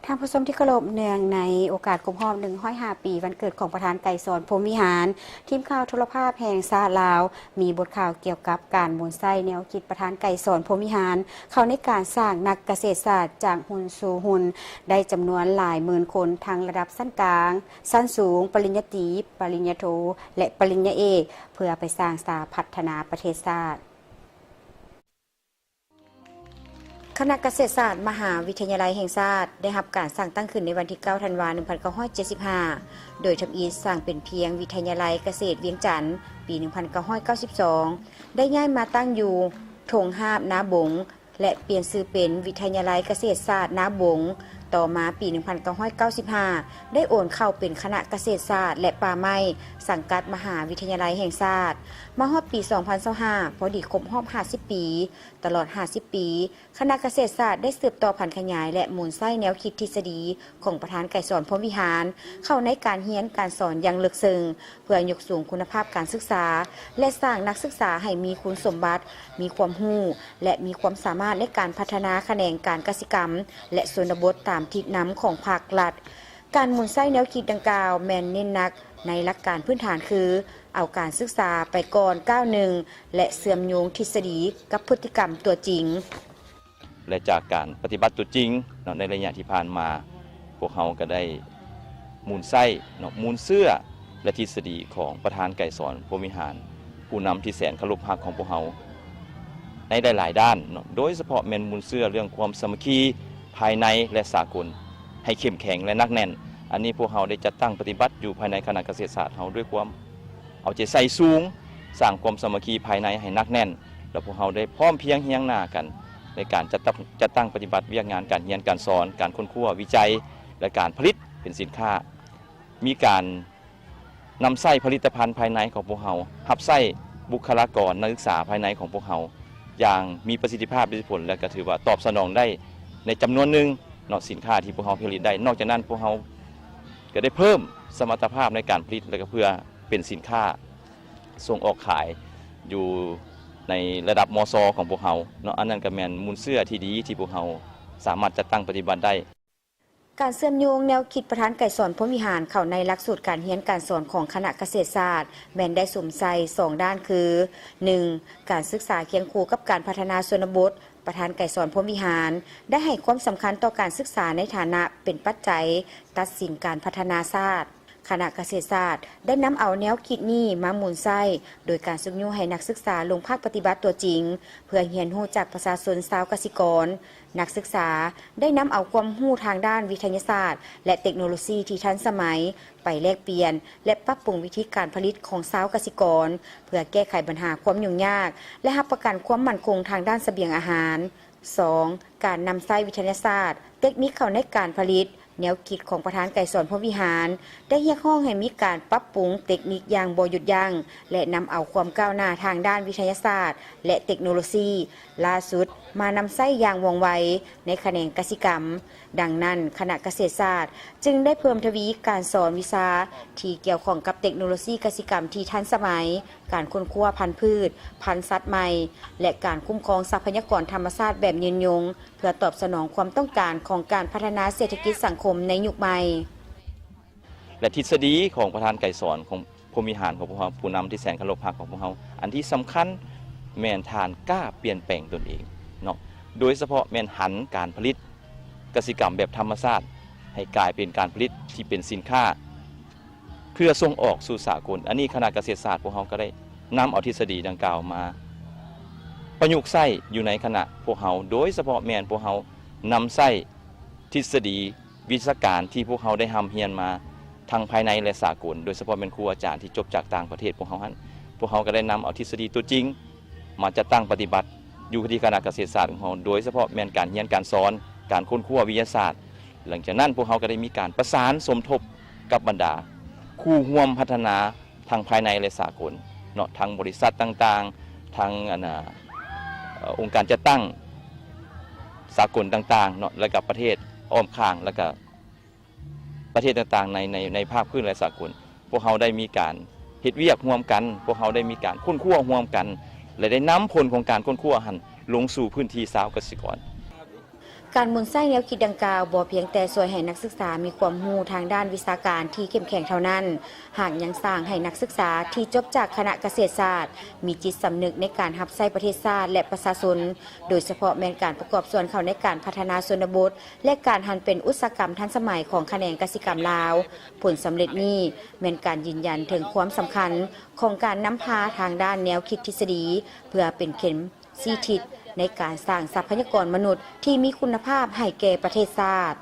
ທ່ານຜູ້ຊົມທີ່ເຄົາລົບ, ເນື່ອງໃນໂອກາດຄົບຮອບ ໜຶ່ງຮ້ອຍຫ້າ ປີ ວັນເກີດຂອງປະທານໄກສອນ ພົມວິຫານ, ທີມຂ່າວໂທລະພາບແຫ່ງຊາດລາວ ມີບົດຂ່າວກ່ຽວກັບການໝູນໃຊ້ແນວຄິດປະທານໄກສອນ ພົມວິຫານ ເຂົ້າໃນການສ້າງນັກກະເສດສາດຈາກຮຸ່ນສູ່ຮຸ່ນ ໄດ້ຈຳນວນຫຼາຍໝື່ນຄົນ ທັງລະດັບຊັ້ນກາງ, ຊັ້ນສູງ, ປະລິນຍາຕີ, ປະລິນຍາໂທ ແລະ ປະລິນຍາເອກ ເພື່ອໄປສ້າງສາພັດທະນາປະເທດຊາດ. ຄະນະກະເສດສາດ ມະຫາວິທະຍາໄລແຫ່ງຊາດ ໄດ້ຮັບການສ້າງຕັ້ງຂຶ້ນໃນວັນທີ ເກົ້າ ທັນວາ ໜຶ່ງພັນເກົ້າຮ້ອຍເຈັດສິບຫ້າ ໂດຍທຳອິດສ້າງເປັນພຽງວິທະຍາໄລກະເສດວຽງຈັນ ປີ ໜຶ່ງພັນເກົ້າຮ້ອຍເກົ້າສິບສອງ ໄດ້ຍ້າຍມາຕັ້ງຢູ່ທົ່ງຮາບນາບົງ ແລະ ປ່ຽນຊື່ເປັນວິທະຍາໄລກະເສດສາດນາບົງ. ຕໍ່ມາປີ ໜຶ່ງພັນເກົ້າຮ້ອຍເກົ້າສິບຫ້າ ໄດ້ໂອນເຂົ້າເປັນຄະນະກະເສດສາດ ແລະ ປ່າໄມ້ ສັງກັດມະຫາວິທະຍາໄລແຫ່ງຊາດ. ມາຮອດປີ ສອງພັນຊາວຫ້າ ພໍດີຄົບຮອບ ຫ້າສິບ ປີ. ຕະຫຼອດ ຫ້າສິບ ປີ, ຄະນະກະເສດສາດໄດ້ສືບຕໍ່ຜັນຂະຫຍາຍ ແລະ ໝູນໃຊ້ແນວຄິດທິດສະດີຂອງປະທານໄກສອນ ພົມວິຫານ ເຂົ້າໃນການຮຽນການສອນຢ່າງເລິກເຊິ່ງ ເພື່ອຍົກສູງຄຸນນະພາບການສຶກສາ ແລະ ສ້າງນັກສຶກສາໃຫ້ມີຄຸນສົມບັດ, ມີຄວາມຮູ້ ແລະ ມີຄວາມສາມາດໃນການພັດທະນາຂະແໜງການກະສິກຳ ແລະ ຊົນນະບົດຕາມທິດນຳຂອງພາກລັດ. ການໝູນໃຊ້ແນວຄິດດັ່ງກ່າວແມ່ນເນັ້ນໜັກໃນຫຼັກການພື້ນຖານຄື ເອົາການສຶກສາໄປກ່ອນກ້າວໜຶ່ງ ແລະ ເຊື່ອມໂຍງທິດສະດີກັບພຶດຕິກຳຕົວຈິງ. ແລະ ຈາກການປະຕິບັດຕົວຈິງເນາະ ໃນໄລຍະທີ່ຜ່ານມາ, ພວກເຮົາກໍໄດ້ໝູນໃຊ້ເນາະ ມູນເຊື້ອ ແລະ ທິດສະດີຂອງປະທານໄກສອນ ພົມວິຫານ ຜູ້ນຳທີ່ແສນເຄົາລົບຮັກຂອງພວກເຮົາ ໃນຫຼາຍໆດ້ານເນາະ, ໂດຍສະເພາະແມ່ນມູນເຊື້ອເລື່ອງຄວາມສາມັກຄີພາຍໃນ ແລະ ສາກົນ ໃຫ້ເຂັ້ມແຂງ ແລະ ໜັກແໜ້ນ. ອັນນີ້ພວກເຮົາໄດ້ຈັດຕັ້ງປະຕິບັດຢູ່ພາຍໃນຄະນະກະເສດສາດເຮົາດ້ວຍຄວາມເອົາໃຈໃສ່ສູງ, ສ້າງຄວາມສາມັກຄີພາຍໃນໃຫ້ໜັກແໜ້ນ, ແລະ ພວກເຮົາໄດ້ພ້ອມພຽງຮຽງໜ້າກັນໃນການຈັດຕັ້ງ ຈັດຕັ້ງປະຕິບັດວຽກງານການຮຽນການສອນ, ການຄົ້ນຄວ້າວິໄຈ ແລະ ການຜະລິດເປັນສິນຄ້າ. ມີການ ນຳໃຊ້ຜະລິດຕະພັນພາຍໃນຂອງພວກເຮົາ, ຮັບໃຊ້ບຸກຄະລາກອນນັກສຶກສາພາຍໃນຂອງພວກເຮົາຢ່າງມີປະສິດທິພາບ, ມີຜົນ ແລະ ກໍຖືວ່າຕອບສະໜອງໄດ້ໃນຈຳນວນໜຶ່ງເນາະ, ສິນຄ້າທີ່ພວກເຮົາຜະລິດໄດ້. ນອກຈາກນັ້ນ, ພວກເຮົາກໍໄດ້ເພີ່ມສະມັດຕະພາບໃນການຜະລິດ ແລະ ກໍເພື່ອເປັນສິນຄ້າສົ່ງອອກຂາຍຢູ່ໃນລະດັບ ມສ ຂອງພວກເຮົາເນາະ. ອັນນັ້ນກໍແມ່ນມູນເຊື້ອທີ່ດີທີ່ພວກເຮົາສາມາດຈັດຕັ້ງປະຕິບັດໄດ້. ການເຊື່ອມໂຍງແນວຄິດປະທານໄກສອນ ພົມວິຫານ ເຂົ້າໃນຫຼັກສູດການຮຽນການສອນຂອງຄະນະກະເສດສາດ ແມ່ນໄດ້ສຸມໃສ່ສອງດ້ານຄື ໜຶ່ງ ການສຶກສາຄຽງຄູ່ກັບການພັດທະນາຊົນນະບົດ. ປະທານໄກສອນ ພົມວິຫານ ໄດ້ໃຫ້ຄວາມສຳຄັນຕໍ່ການສຶກສາໃນຖານະເປັນປັດໄຈຕັດສິນການພັດທະນາຊາດ. ຄະນະກະເສດສາດໄດ້ນຳເອົາແນວຄິດນີ້ມາໝູນໃຊ້ ໂດຍການຊຸກຍູ້ໃຫ້ນັກສຶກສາລົງພາກປະຕິບັດຕົວຈິງ ເພື່ອຮຽນຮູ້ຈາກປະຊາຊົນຊາວກະສິກອນ. ນັກສຶກສາໄດ້ນຳເອົາຄວາມຮູ້ທາງດ້ານວິທະຍາສາດ ແລະ ເຕັກໂນໂລຊີທີ່ທັນສະໄໝ ໄປແລກປ່ຽນ ແລະ ປັບປຸງວິທີການຜະລິດຂອງຊາວກະສິກອນ ເພື່ອແກ້ໄຂບັນຫາຄວາມຫຍຸ້ງຍາກ ແລະ ຮັບປະກັນຄວາມໝັ້ນຄົງທາງດ້ານສະບຽງອາຫານ. ສອງ ການນຳໃຊ້ວິທະຍາສາດ ເຕັກນິກເຂົ້າໃນການຜະລິດ. ແນວຄິດຂອງປະທານໄກສອນ ພົມວິຫານ ໄດ້ຮຽກຮ້ອງໃຫ້ມີການປັບປຸງເຕັກນິກຢ່າງບໍ່ຢຸດຢັ້ງ ແລະ ນຳເອົາຄວາມກ້າວໜ້າທາງດ້ານວິທະຍາສາດ ແລະ ເຕັກໂນໂລຊີລ້າສຸດມານຳໃຊ້ຢ່າງວ່ອງໄວໃນຂະແໜງກະສິກຳ. ດັ່ງນັ້ນ, ຄະນະກະເສດສາດຈຶ່ງໄດ້ເພີ່ມທະວີການສອນວິຊາທີ່ກ່ຽວຂ້ອງກັບເຕັກໂນໂລຊີກະສິກຳທີ່ທັນສະໄໝ, ການຄົ້ນຄວ້າພັນພືດ, ພັນສັດໃໝ່ ແລະ ການຄຸ້ມຄອງຊັບພະຍາກອນທຳມະຊາດແບບຍືນຍົງ ເພື່ອຕອບສະໜອງຄວາມຕ້ອງການຂອງການພັດທະນາເສດຖະກິດສັງຄົມໃນຍຸກໃໝ່. ແລະ ທິດສະດີຂອງປະທານໄກສອນຂອງພົມວິຫານຂອງພວກເຮົາ, ຜູ້ນຳທີ່ແສນເຄົາລົບຮັກຂອງພວກເຮົາ, ອັນທີ່ສຳຄັນແມ່ນທ່ານກ້າປ່ຽນແປງຕົນເອງເນາະ, ໂດຍສະເພາະແມ່ນຫັນການຜະລິດກະສິກຳແບບທຳມະຊາດ ໃຫ້ກາຍເປັນການຜະລິດທີ່ເປັນສິນຄ້າ ເພື່ອສົ່ງອອກສູ່ສາກົນ. ອັນນີ້ຄະນະກະເສດສາດພວກເຮົາກໍໄດ້ນຳເອົາທິດສະດີດັ່ງກ່າວມາປະຍຸກໃຊ້ຢູ່ໃນຄະນະພວກເຮົາ, ໂດຍສະເພາະແມ່ນພວກເຮົານຳໃຊ້ທິດສະດີວິຊາການທີ່ພວກເຮົາໄດ້ຮ່ຳຮຽນມາທັງພາຍໃນ ແລະ ສາກົນ, ໂດຍສະເພາະແມ່ນຄູອາຈານທີ່ຈົບຈາກຕ່າງປະເທດພວກເຮົາຫັ້ນ. ພວກເຮົາກໍໄດ້ນຳເອົາທິດສະດີຕົວຈິງມາຈັດຕັ້ງປະຕິບັດຢູ່ທີ່ຄະນະກະເສດສາດຂອງເຮົາ, ໂດຍສະເພາະແມ່ນການຮຽນການສອນ, ການຄົ້ນຄວ້າວິທະຍາສາດ. ຫຼັງຈາກນັ້ນພວກເຮົາກໍໄດ້ມີການປະສານສົມທົບກັບບັນດາຄູ່ຮ່ວມພັດທະນາ ທັງພາຍໃນ ແລະ ສາກົນເນາະ, ທັງບໍລິສັດຕ່າງໆ, ທັງອັນນ່າ ເອີ່ ອົງການຈັດຕັ້ງສາກົນຕ່າງໆເນາະ, ແລະ ກັບປະເທດອ້ອມຂ້າງ ແລະ ກະປະເທດຕ່າງໆໃນ ໃນ ໃນພາກພື້ນ ແລະ ສາກົນ. ພວກເຮົາໄດ້ມີການເຮັດວຽກຮ່ວມກັນ, ພວກເຮົາໄດ້ມີການຄົ້ນຄວ້າຮ່ວມກັນ ແລະ ໄດ້ນຳຜົນຂອງການຄົ້ນຄວ້າຫັ້ນລົງສູ່ພື້ນທີ່ຊາວກະສິກອນ. ການໝູນໃຊ້ແນວຄິດດັ່ງກ່າວ ບໍ່ພຽງແຕ່ຊ່ວຍໃຫ້ນັກສຶກສາມີຄວາມຮູ້ທາງດ້ານວິຊາການທີ່ເຂັ້ມແຂງເທົ່ານັ້ນ, ຫາກຍັງສ້າງໃຫ້ນັກສຶກສາທີ່ຈົບຈາກຄະນະກະເສດສາດ ມີຈິດສຳນຶກໃນການຮັບໃຊ້ປະເທດຊາດ ແລະ ປະຊາຊົນ, ໂດຍສະເພາະແມ່ນການປະກອບສ່ວນເຂົ້າໃນການພັດທະນາຊົນນະບົດ ແລະ ການຫັນເປັນອຸດສາຫະກຳທັນສະໄໝຂອງຂະແໜງກະສິກຳລາວ. ຜົນສຳເລັດນີ້ແມ່ນການຢືນຢັນເຖິງຄວາມສຳຄັນຂອງການນຳພາທາງດ້ານແນວຄິດທິດສະດີ ເພື່ອເປັນເຂັມ ຊີ້ທິດໃນການສ້າງຊັບພະຍາກອນມະນຸດທີ່ມີຄຸນນະພາບໃຫ້ແກ່ປະເທດຊາດ.